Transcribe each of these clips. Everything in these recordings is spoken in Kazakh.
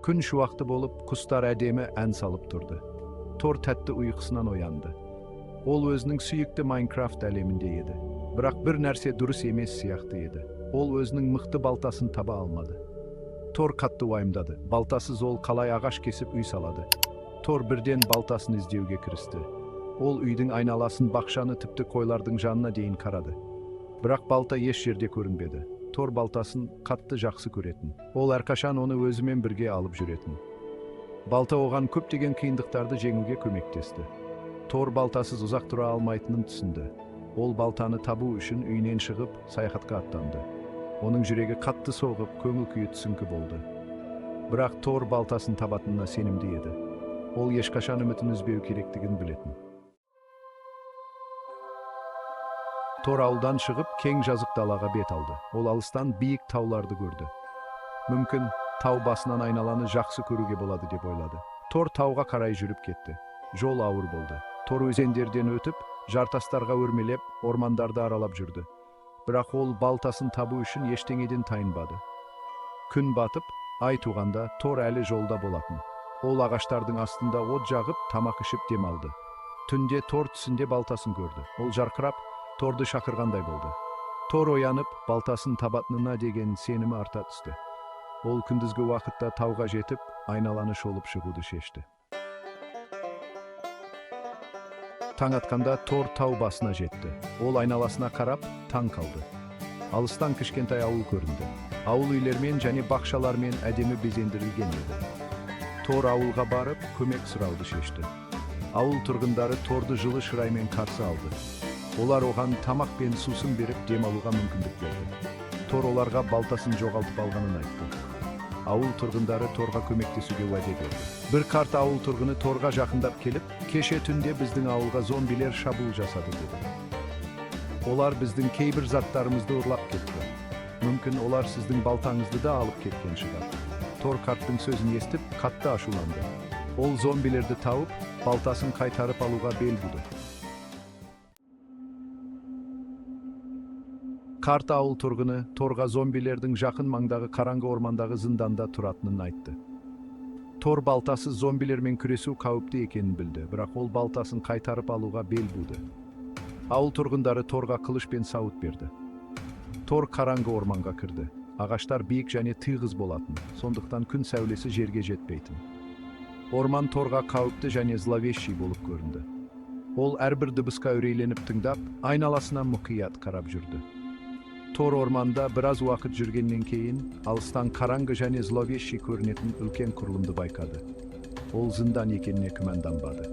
Күн шуақты болып, құстар әдемі ән салып тұрды. Тор тәтті ұйқысынан оянды. Ол өзінің сүйікті Майнкрафт әлемінде еді. Бірақ бір нәрсе дұрыс емес сияқты еді. Ол өзінің мықты балтасын таба алмады. Тор қатты уайымдады. Балтасыз ол қалай ағаш кесіп үй салады? Тор бірден балтасын іздеуге кірісті. Ол үйдің айналасын, бақшаны, тіпті қойлардың жанына дейін қарады. Бірақ балта еш жерде көрінбеді. Тор балтасын қатты жақсы көретін. Ол әрқашан оны өзімен бірге алып жүретін. Балта оған көптеген қиындықтарды жеңуге көмектесті. Тор балтасыз ұзақ тұра алмайтынын түсінді. Ол балтаны табу үшін үйінен шығып, саяхатқа аттанды. Оның жүрегі қатты соғып, көңіл күйі түсіңкі болды. Бірақ Тор балтасын табатынына сенімді еді. Ол ешқашан үмітін үзбеу керектігін білетін. Тор ауылдан шығып, кең жазық далаға бет алды. Ол алыстан биік тауларды көрді. Мүмкін тау басынан айналаны жақсы көруге болады деп ойлады. Тор тауға қарай жүріп кетті. Жол ауыр болды. Тор өзендерден өтіп, жартастарға өрмелеп, ормандарды аралап жүрді. Бірақ ол балтасын табу үшін ештеңеден тайынбады. Күн батып, ай туғанда Тор әлі жолда болатын. Ол ағаштардың астында от жағып, тамақ ішіп демалды. Түнде Тор түсінде балтасын көрді. Ол жарқырап, Торды шақырғандай болды. Тор оянып, балтасын табатынына деген сенімі арта түсті. Ол күндізгі уақытта тауға жетіп, айналаны шолып шығуды шешті. Таң атқанда Тор тау басына жетті. Ол айналасына қарап, таң қалды. Алыстан кішкентай ауыл көрінді. Ауыл үйлермен және бақшалармен әдемі безендірілген еді. Тор ауылға барып, көмек сұрауды шешті. Ауыл тұрғындары Торды жылы шыраймен қарсы алды. Олар оған тамақ пен сусын беріп, демалуға мүмкіндік берді. Тор оларға балтасын жоғалтып алғанын айтты. Ауыл тұрғындары Торға көмектесуге уәде берді. Бір қарт ауыл тұрғыны Торға жақындап келіп, «Кеше түнде біздің ауылға зомбилер шабуыл жасады», – деді. «Олар біздің кейбір заттарымызды ұрлап кетті. Мүмкін, олар сіздің балтаңызды да алып кеткен шығар». Тор қарттың сөзін естіп, қатты ашуланды. Ол зомбилерді тауып, балтасын қайтарып алуға бел буды. Қарт ауыл тұрғыны Торға зомбилердің жақын маңдағы қараңғы ормандағы зынданда тұратынын айтты. Тор балтасыз зомбилермен күресу қауіпті екенін білді, бірақ ол балтасын қайтарып алуға бел буды. Ауыл тұрғындары Торға қылыш пен сауыт берді. Тор қараңғы орманға кірді. Ағаштар биік және тығыз болатын, сондықтан күн сәулесі жерге жетпейтін. Орман Торға қауіпті және зловещий болып көрінді. Ол әрбір дыбысқа үрейленіп тыңдап, айналасына мұқият қарап жүрді. Тор орманда біраз уақыт жүргеннен кейін, алыстан қараңғы және зловещий көрінетін үлкен құрылымды байқады. Ол зындан екеніне күмәнданбады.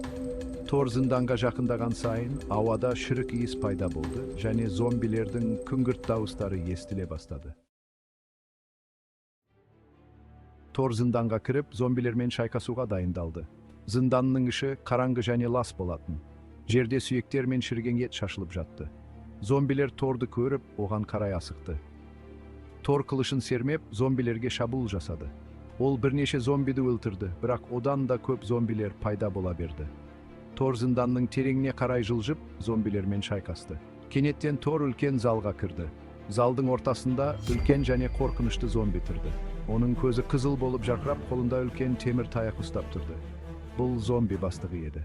Тор зынданға жақындаған сайын ауада шірік иіс пайда болды және зомбилердің күңгірт дауыстары естіле бастады. Тор зынданға кіріп, зомбилермен шайқасуға дайындалды. Зынданның іші қараңғы және лас болатын. Жерде сүйектер мен шіріген ет шашылып жатты. Зомбилер Торды көріп, оған қарай асықты. Тор қылышын сермеп, зомбилерге шабуыл жасады. Ол бірнеше зомбиді өлтірді, бірақ одан да көп зомбилер пайда бола берді. Тор зынданның тереңіне қарай жылжып, зомбилермен шайқасты. Кенеттен Тор үлкен залға кірді. Залдың ортасында үлкен және қорқынышты зомби тұрды. Оның көзі қызыл болып жарқырап, қолында үлкен темір таяқ ұстап тұрды. Бұл зомби бастығы еді.